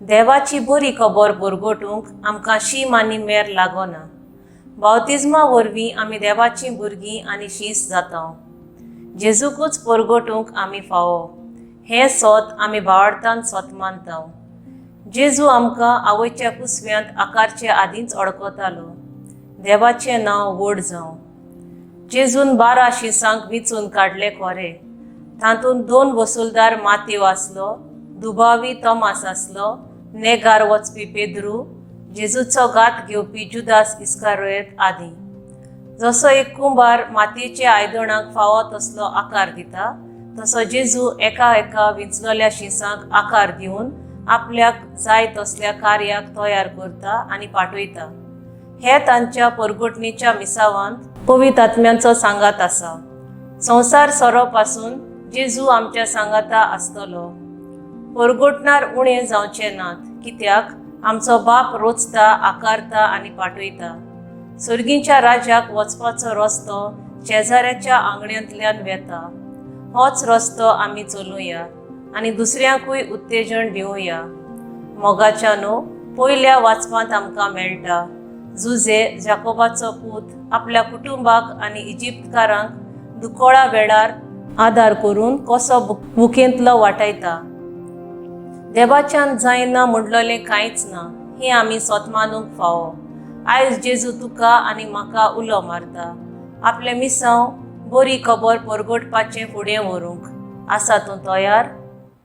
देवाची बरी खबर परगटूंक आमकां शीम आनी मेर लागना. बावतिज्मा वरवीं आमी देवाचीं भुरगीं आनी शीस जाता. जेजूकूच परगटूंक आमी फावो हें सोत आमी भावार्थान सोत मानता. जेजू आमकां आवयच्या कुसव्यांत आकारचे आदींच अडकतालो. देवाचें नांव व्हड जावं. जेजून 12 शिसांक विंचून काडले खरें, तातूंत 2 वसुलदार मातेव आसलो, दुबावी तोमास आसलो, नेगार वचपी पेद्रू, जेजूचो घात घेवपी जुदास इस्कारोयत आदी. जसो एक कुंभार मातयेच्या आयदणाक फावो तसलो आकार दिता, तसो जेजू एका एका विंचलेल्या शिसांक आकार दिवन आपल्याक जाय तसल्या कार्याक तयार करता आनी पाठयता. हे तांच्या परगटणीच्या मिसावांत पवित्र आत्म्यांचो सांगात आसा. संवसार सोरो पासून जेजू आमच्या सांगाता आसतलो. परगटणार उणें जावचे नात, कित्याक आमचो बाप रोचता, आकारता आनी पाठयता. सर्गींच्या राज्याक वचपाचो रस्तो शेजाऱ्याच्या आंगण्यांतल्यान वेता. होच रस्तो आमी चलुया आनी दुसऱ्यांकूय उत्तेजन दिवया. मोगाच्यानो, पयल्या वाचपांत आमकां मेळटा, जुजे जाकोबाचो पूत आपल्या कुटुंबाक आनी इजिप्तकारांक दुकोळा वेळार आदार करून कसो भुकेंतलो वाटायता. देवाच्यान जायना म्हणलेलें कांयच ना हें आमी सोत मानूंक फावो. आयज जेजू तुका आनी म्हाका उलो मारता आपलें मिसांव बरी खबर परगटपाचें फुडें व्हरूंक. आसा तूं तयार?